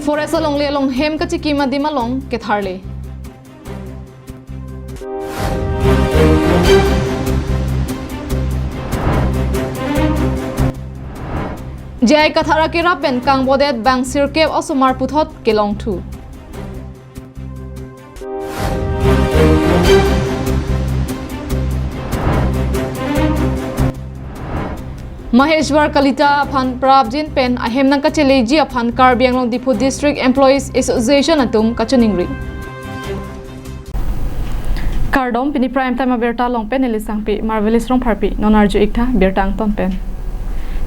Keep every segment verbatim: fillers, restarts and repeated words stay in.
Forest alongle along hem kachikim adim along ketharle. J I Kathar akerap pen kangbodet bang sirkep osomar puthot kelongthu. Maheshwar Kalita aphan prapjin pen ahem nangkacheleji aphan Karbi Anglong Diphu District Employees Association atum kachiningri. Kardom, pini Prime Time abirta along pen neli Sangpi Marvelous Rongpharpi, non arju-ik tha birta angton pen.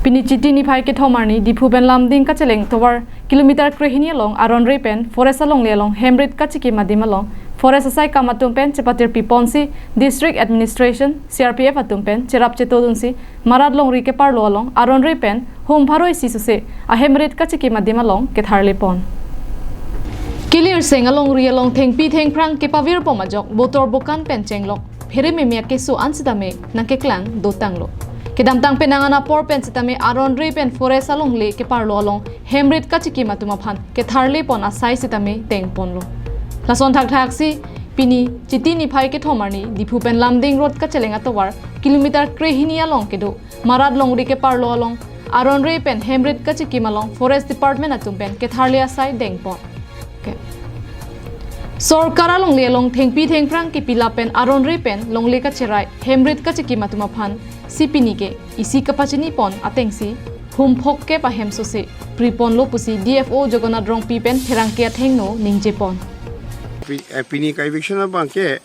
Pini Chiti niphai kethom arni Diphu pen Lumding kacheleng tovar kilometer krehini along aronre pen forest alongle along hem rit kachikim adim along forest asaikam atum pen chepatirpi ponsi district administration, C R P F atum pen cherap chetodunsi Marat longri keparlo along aronre pen hum pharo isi suse ahem rit kachikim adim along ketharle pon. Kilirseng alongri along thengpi thengphrang kepavir pom ajok botor bokan pen chenglok phere meme akeso an sitame nangkeklang dotanglo. Kedamtang penang an apor pen sitame aronre pen forest alongle keparlo along hem rit kachikim atum aphan ketharle pon asai sitame tengponlo. Lason thakthaksi pini Chiti niphai kethom arni Diphu pen Lumding road kacheleng atovar kilometer krehini along kedo Marat longri keparlo along aronre pen hem rit kachikim along Forest Department atum pen ketharle asai dengpon. Okay. Sorkar alongle along thengpi thengphrang kepilap pen aronre pen longle kacherai hem rit kachikim atum aphan si pini ke isi kapachini pon atengsi hum phokep ahem sose pri ponlo pusi D F O Jagannath Rongpi pen pherangke athengno ningjepon. Pi-, eh, pini ka eviction abang ke,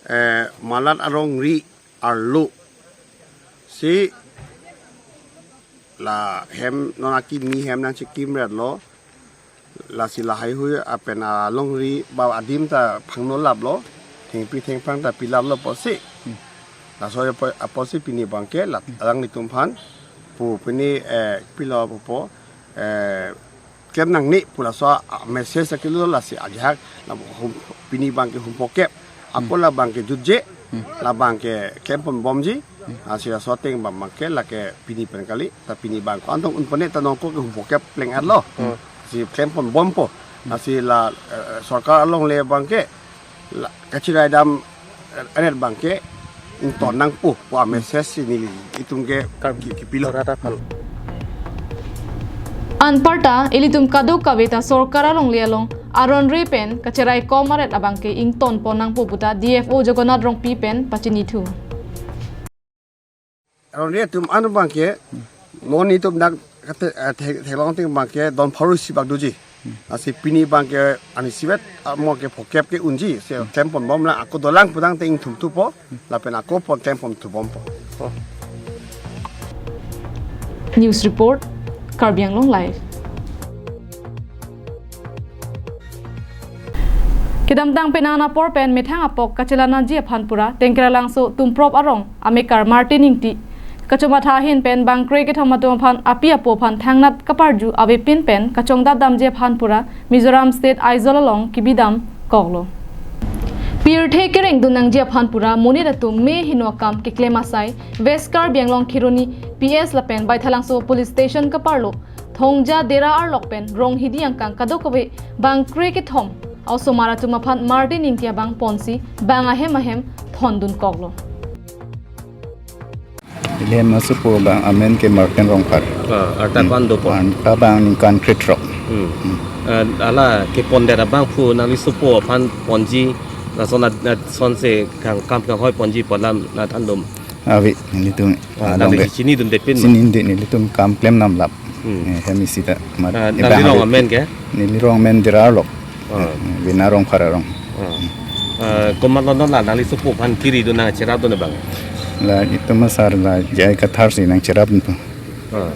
eh, Marat alongri arlo si la hem non akimi hem nangchikim rat lo, lasi lahai hui apen alongri ba adim ta phangno laplo, thengpi thengphrang ta pilaplo pusi. Hmm. Laso apo-, apotsi pini abang ke la alanglitum aphan pu pini, eh, pilo pupo, eh, klem nangne pu laso a message akelo, lasi ajahak la hum, pini abang ke hum phokep. Ako, hmm, labang ke jutje, hmm, labang ke klem ponbomji. Hmm. Lasi laso ateng abang ke lake pini pen kali, ta pini abang ko antong un pone ta nongko ke hum phokep pleng arlo. Hmm. Si klem ponbompo. Hmm. Lasi la, eh, sorkar alongle abang ke la kacherai dam, eh, anet abang ke ington nangpo pu a message si nelitum ke ki-, kipilo. Rata pal. Anparta ilitum kadokave ta sorkar alongle along aronre pen kacherai kom aret abang ke ington pon nangpo puta D F O Jagannath Rongpi pen pachinithu. Aronre atum an abang ke non itum dak kate, eh, the-, theklong ateng abang ke don pharo isi bak doji. Lasi pini abang ke ani sivet amo ke phokep ke unji, si klem ponbom lang, ako dolang pudang te ingthumthupo, lapen ako pon klem ponthubompo. News report, Karbi Anglong Live. Kedamtang penang an apor pen methang apok kachelanji aphan pura Tengkeralangso Tumprop arong amekar Martin Ingti kachomatha ahin pen bangkre kethom atum aphan api apo aphan thangnat kaparju avepin pen kachongdat damji aphan pura Mizoram State Aizawl along kebidam koklo. Pirthe kerengdun nangji aphan pura monit atum me heno akam keklem asai West Karbi Anglong Kheroni P S lapen Baithalangso Police Station kaparlo Thongja Dera arlok pen Ronghidi angkang kadokave bangkre kethom osomar atum aphan Martin Ingti abang ponsi bang ahem ahem thondun koklo. Ili hem asopo abang amen ke Martin Rongphar. Ah, arta, hmm, ko-an dopo? Arta abang ningkan krethrok. Hmm. Hmm. Ah, hala kepondet abang phu nangli sopo aphan ponji, lason ad-, ad-, sonse kang kam kanghoi ponji pu alam nangthandun? Ave, nelitum, ah, along nangli ke chinidunde pin ma? Chinidunde, nelitum kam klem namlap. Hmm. Eh, hem isi ta mat. Ah, ebang nangli rong ave. Amen ke? Neli rong amen Dera arlok. Ah. Eh, Bina Rongphar arong. Ah. Ah, komatlo non la nangli sopo aphan kiridun nangcherapdun abang? La itum asar la J I Kathar si nangcherapdun pu. Ah.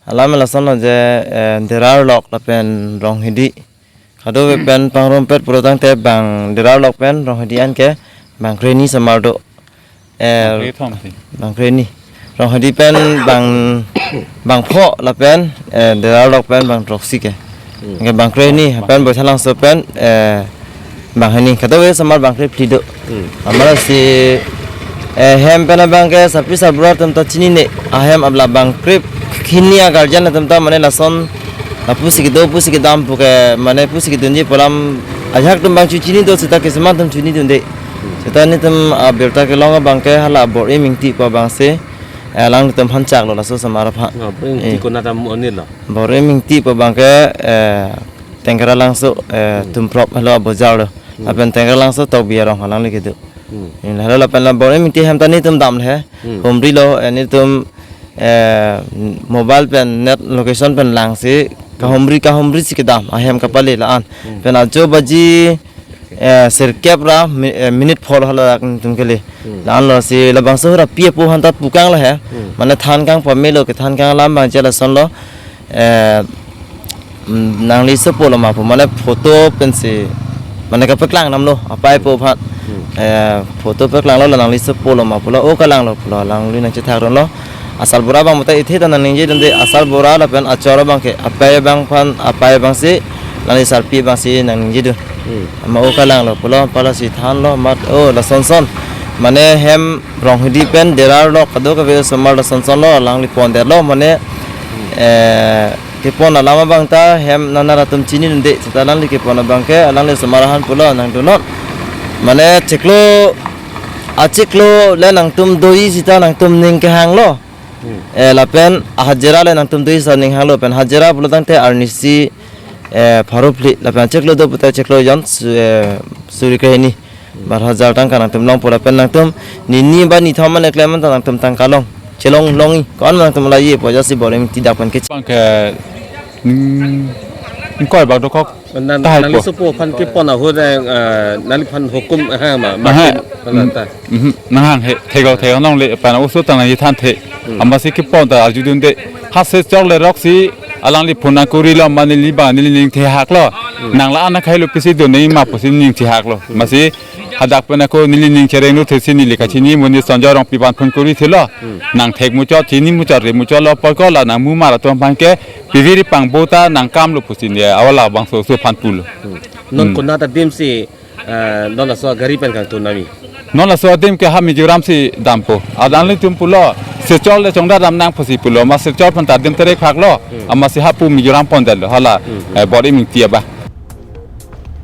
Alam lason lo je, eh, Dera arlok lapen Ronghidi kadokave pen pangrumpet pulotangte bang Dera arlok pen Ronghidi an ke bangkre hini osomar do. Eh, bangkre kethom si. Bangkre hini. Ronghidi pen bang, bangpho lapen, eh, Dera arlok pen bangthroksi ke. Hmm. Ke bangkre hini, bang- pen Baithalangso pen, eh, bang hini. Kadokave osomar bangkre phli do. Hmm. Amatsi, eh, hem pen abang ke sarpi sarbura atum ta chinine. Ahem abla bangkre hini a-guardian atum ta mane lason Lapusi kedo, pusi kedam pu ke, mane pusi kedunji pu alam ajahak atum abang chechini do, seta keselam atum chinidunde. Seta nelitum abirta kelong abang ke hala Bor-i Mingti pu abang si, eh, alanglitum aphan chaklo laso osomar aphan. Oh, Bor-i Mingti Eh. konat amu anilo? Bor-i Mingti pu abang ke, eh, Tengkara Langso, eh, Hmm. Tumprop helo abojar lo. Hmm. Lapen Tengkara Langso Tokbi arong alangli kedo. Hmm. Ini helo lapen la Bor-i Mingti ahem ta nelitum damle. Hmm. Humri lo, eh, nelitum, eh, mobile pen net location pen langsi kahumri kahumri si kedam ahem kapale la-an. Hmm. Pen ajo baji, eh, sirkep ra mi-, eh, minute pho hala dak nelitum kele. Hmm. La-an lo si labangso hura pi apo aphan ta pukang lo he. Hmm. Mane than kang pamelo, kethan kang alam abang je lason lo. Eh, mm, nangli sopo lo ma pu, mane photo pensi, mane kapeklang damlo, apei apo aphan. Hmm. Eh, photo peklang lo, la nangli sopo lo ma pulo, o kalang lo pulo, alangli nangchethak ron lo. Asal bura abang mate ithi ta nangningjidunde, asal bura lapen achor abang ke, apei abang aphan, apei abang si, nangli sarpi abang si nangningjidun. Hmm. Ama o kalang lo pulo, pala si than lo, mat, o lason son. Mane hem Ronghidi pen derar lo kadokave osomar lason son lo, alangli pondetlo, mane, eh, kepon alam abang ta hem nana atum chinidunde, seta alangli kepon abang ke, alangli osomar aphan pulo nangdunnon. Mane chiklo, achiklo le nangtum doji seta nangtum ning kehang lo. Hmm. Eh, lapen ahajira le nangtum doji seta ning hang lo, pen hajira pulo tangte arnisi, eh, pharo phli, lapen chiklo do puta chiklo jon su-, eh, suri kehini. Bar hajar tangka nangtum longpo lapen nangtum nini ba nithom mane klem ta nangtum tangka long. Chelong longi. Ko-an nangtum la ye pu ajat si Bor-i Mingti dak pen ke. Abang ke, mm, ingkoi bak dokok. Nan, tahai nangli po. Sopo aphan kepon ahut, eh, eh, nangliphan hukum, eh, hang ma, Aha. Martin, Mm, ta. Mhm. Nanghang he, thek-o thek-o nongle, pen oso tang nangchethan the. Hmm. Amatsi kepon ta arjudunde. Ha Silchar lerok si alangli phone nangkuri lo, mane neli ba neli ning thehak lo. Hmm. Nang la-an akhai lo pisi do neli ma pusi ning thehak lo. Hmm. Amatsi hadak pen ako neli ning chereng lo thesi neli kachini mo ne Sonjoi Rongpi aphan phone kuri thelo. Hmm. Nang thek muchot, chini muchot, re muchot lo apot ko la nang mumar atum aphan ke piviri pangbo ta nang kam lo pusi ne awala bangso oso aphan pulo. Hmm. Non Hmm. konat adim si, eh, non laso gari pen kangthum nami? Non laso adim ke ha Mizoram si dampo. Alanglitum pulo, Silchar le chongda dam nang pusi pulo, ma Silchar aphan ta adim terek phak lo, Hmm. amatsi hapu Mizoram pondetlo, hala, Hmm. eh, Bor-i Mingti abang.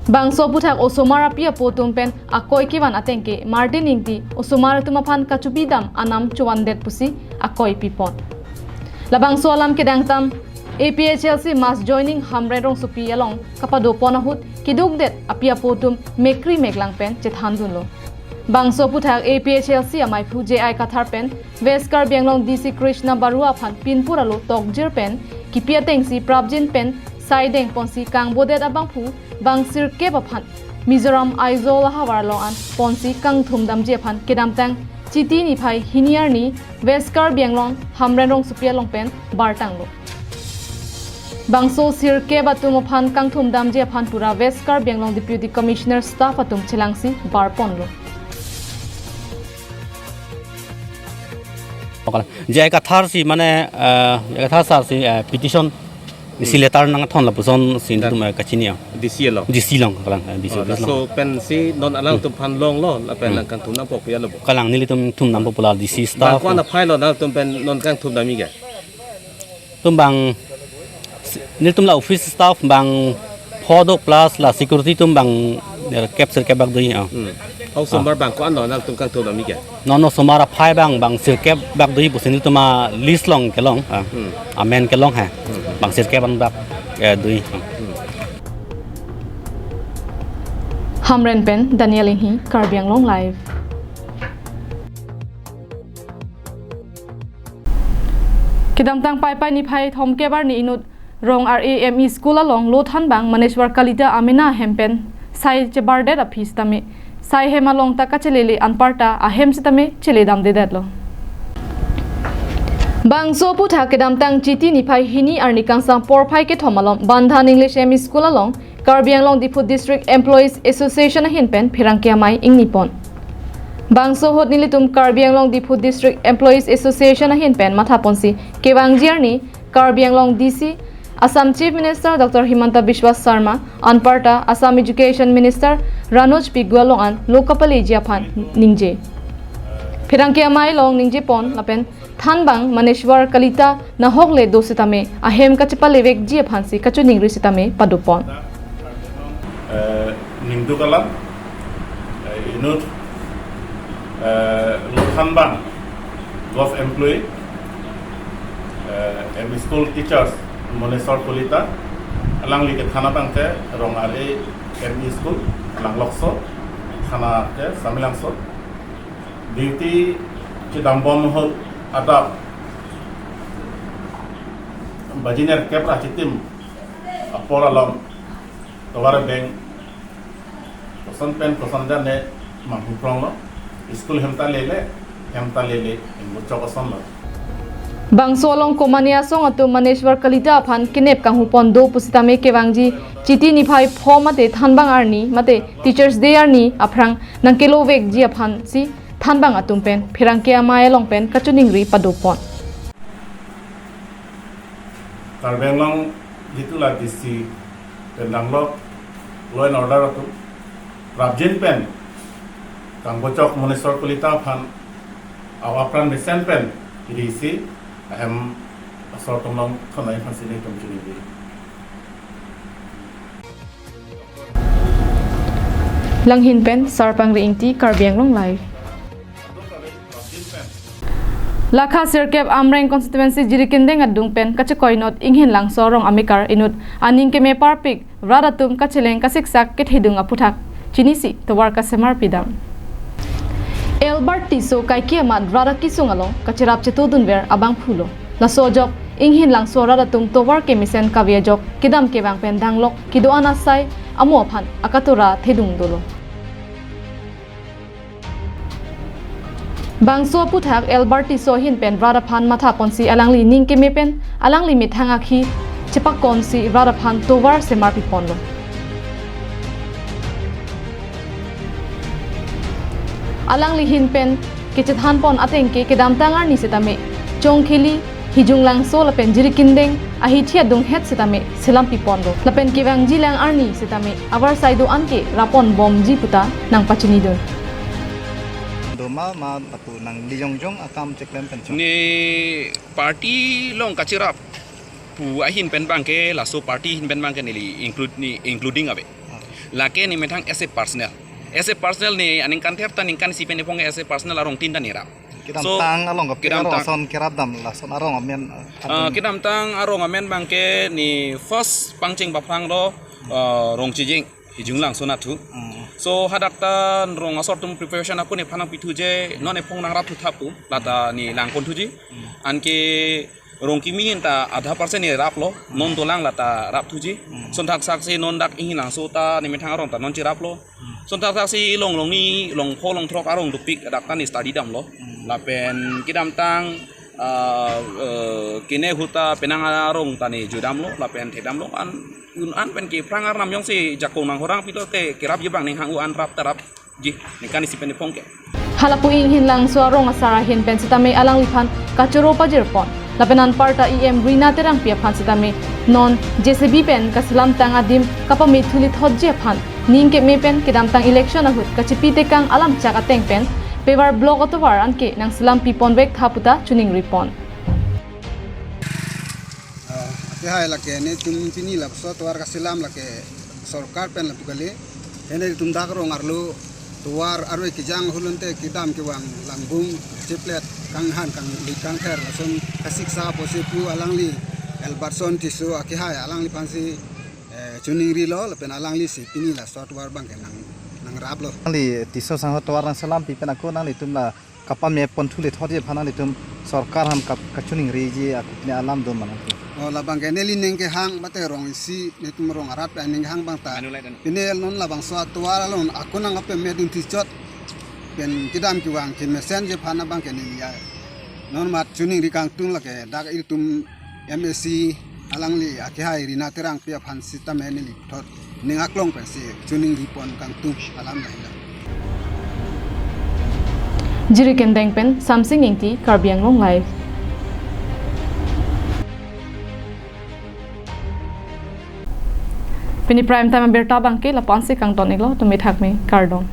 Bangso aphuthak osomar api apo atum pen akoi kevan ateng ke Martin Ingti osomar atum aphan kachobi dam anam chovan det pusi akoi pipon. Labangso alam kedamtang A P H L C mass joining Hamren Rongsopi along kapadopon ahut keduk det api apo atum mekri meklang pen chethandunlo. Bangso aphuthak A P H L C amaiphu J I Kathar pen West Karbi Anglong D C Krishna Barua aphan pinpur alo tokjir pen kipi ateng si prapjin pen sai dengponsi kangbodet abangphu bang sirkep aphan Mizoram Aizawl ahavar along an ponsi kangthum damji aphan kedamtang Chiti niphai hini arni West Karbi Anglong Hamren Rongsopi along pen bartanglo. Bangso sirkep atum aphan kangthum damji aphan pura West Karbi Anglong Deputy Commissioner staff atum chelangsi barponlo. J I Kathar si mane, eh, J I Kathar sir si, eh, petition isi letter nangthon lapuson si Dan nelitum, eh, kachini ya. D C along. D C along kalang, eh, D C Oh, office laso along. Pen si non alangtum aphan longlo, lapen Hmm. nangkangthum nangpo puya lo bo. Kalang nelitum thum nangpo pu la D C staff. Bang ko-an aphai lo nangtum pen non kangthum damji ke? Tum bang si-, nelitum la office staff bang pho do plus la security atum bang, eh, kep sirkep bak do ya. Hmm. Hau osomar Ah. bang ko-an lo nangtum kangthum damji ke? Non osomar aphai bang, bang sirkep bak do pusi nelitum a list along kelong, ah, Hmm. amen kelong ha. Hmm. Bang sirkep an bak, eh, do. Hmm. Hamren pen Daniel Inghi, Karbi Anglong Live. Kedamtang Paipai niphai thomkep arni inut Rong R A M E School along lothan bang Maneshwar Kalita amena ahem pen sai chebardet aphi sitame sai hem along ta kachelele anparta ahem sitame cheledamdedetlo. Bangso aphuthak kedamtang Chiti niphai hini arni kangsam porphai kethom along Bandhan English M E School along Karbi Anglong Diphu District Employees Association ahin pen pherangke amei ingnipon. Bangso ahut nelitum Karbi Anglong Diphu District Employees Association ahin pen mathaponsi kevangji arni Karbi Anglong D C, Assam Chief Minister Doctor Himanta Biswa Sarma, anparta Assam Education Minister Ranoj Pegu along an lo kapaleji aphan ningje. Pherangke amei along ningjepon lapen thanbang Maneshwar Kalita nahok le do sitame ahem kachepalevekji aphansi kachiningri sitame padopon. Eh, ningduk alam, eh, inut, eh, lo thanbang govt employee, eh, M E school teachers Maneshwar Kalita, alangli kethan abang ke Rong Ar-e M E school, Langlokso, thana ke Samelangso. Duty chedambom ahut adap baji nerkep ra chitim apor along tovar abeng koson pen koson jane manghu pronglo, school hem ta lele, hem ta lele, ingbuchok asonlo. Bangso along komane asong atum Maneshwar Kalita aphan kenep kanghupon do pusitame kevangji Chiti niphai pho mate thanbang arni mate Teachers Day arni aphrang nangkelovekji aphansi thanbang atum pen pherangke amei along pen kachiningri padopon. Karbi Anglong jitu la D C pen danglok law and order atum prapjin pen kangbochok Maneshwar Kalita aphan awa pran mesen pen D C ahem asor tumlong khonai aphansi netum chiningri. Langhin pen Sarpangri Ingti, Karbi Anglong Live. Lakha sirkep Amreng constituency Jirikindeng adung pen kachekoinot Inghinlangso arong amekar inut aning keme parpik rat atum kacheleng kasiksak kethedung aphuthak chinisi tovar kasemar pidam. Albert Tisso kaike amat rat akesung along kacherap chetodunver abangphulo. Laso ajok Inghinlangso rat atum tovar kemesen kave ajok kedam kevang pen danglok kedo-an asai amo aphan akatora thedung dolo. Bangso aphuthak Albert Tisso ahin pen rat aphan mathaponsi alangli ning keme pen alangli methang akhi chepakonsi rat aphan tovar semar piponlo. Alangli ahin pen kachethanpon ateng ke kedamtang arni sitame Chongkheli, Hijunglangso lapen Jirikindeng ahithi adunghet sitame selam piponlo. Lapen kevangjilang arni sitame avarsai do-an ke rapponbomji puta nangpachinidun. Doma ma lapu nangli jongjong akam cheklem pen chong. Ne party along kacherap pu ahin pen abang ke, laso party ahin pen abang ke neli include, ne including ave. Lake ne methang as a personal. As a personal ne aningkan ther ta ningkan isi pen ephong as a personal arong tin ta ne rap. Kedamtang along ke kedamtang arong ason kerapdam lason arong amen, ah, ah, kedamtang arong amen abang ke ne first pangcheng paphranglo, ah, Rongchijing, Hijunglangso nathu. Hmm. So hadak ta rong asor atum preparation ako nephan nangpithuji, non ephong nangrapthu tha pu, lata ne langponthuji. Hmm. Anke Rongkimi ahin ta adha percent ne raplo, non dolang lata rapthuji. Hmm. Sonthaksaksi non dak Inghinlangso ta ne methang arong ta non cheraplo. Hmm. Sonthaksaksi long longni, long pho long throk arong dopik dak ta ne study damlo. Hmm. Lapen kedamtang, ah, eh, kene ahut ta penang arong ta ne judamlo, lapen thedamlo an, un an pen kephrang arnam jongsi jakong nanghorang pilo te kerapji abang ning hang u an rap ta rap ji, ningkan isi pen ephong ke. Halapu Inghinlangso arong asar ahin pen sitame alangliphan kachoro pajirpon. Lapen anparta E M Rina Terangpi aphan sitame non J C B pen kaselamtang adim kapamethu lithotji aphan ning keme pen kedamtang election ahut kachipi tekang alamchak ateng pen Pevor block atovar anke nangselam piponvek tha puta chiningripon. Ah, ake hai lake netum pini lapuson tovar kaselam lake sorkar pen lapu kali. Netum dak rong arlo tovar arve kejang ahut lote kedam kevang langbung chiplet kanghan kangli kangther lason kasiksa apotsi pu alangli Albertson Tisso ake hai alangliphansi, eh, chiningrilo lapen alanglisi pini laso tovar abang ke nang, nangraplo. Nangli Tisso sangho tovar nangselam pi pen ako nanglitum la kapamepon thu lithotji aphan nanglitum sorkar aphan kap-, kachiningriji akuk ne alam do ma nangtum? Oh, labang ke neli ning kehang mate rong isi netum rong arat pen ning kehang abang ta. Manulai dan. Pine non labangso atovar along ako nangkapamedun thichot pen kedam kevang kemesenji aphan abang ke neli ya. Non mat chiningri kangtung lake dak ilitum M A C alangli ake hai Rina Terangpi aphan sitame neli thot ning aklong pensi chiningripon kangtung alam lahelo. Jirikindeng pen Samsing Ingti, Karbi Anglong Live. Pini prime time abirta abang ke lapu-ansi kangton-iklo, tumi thakmi kardom.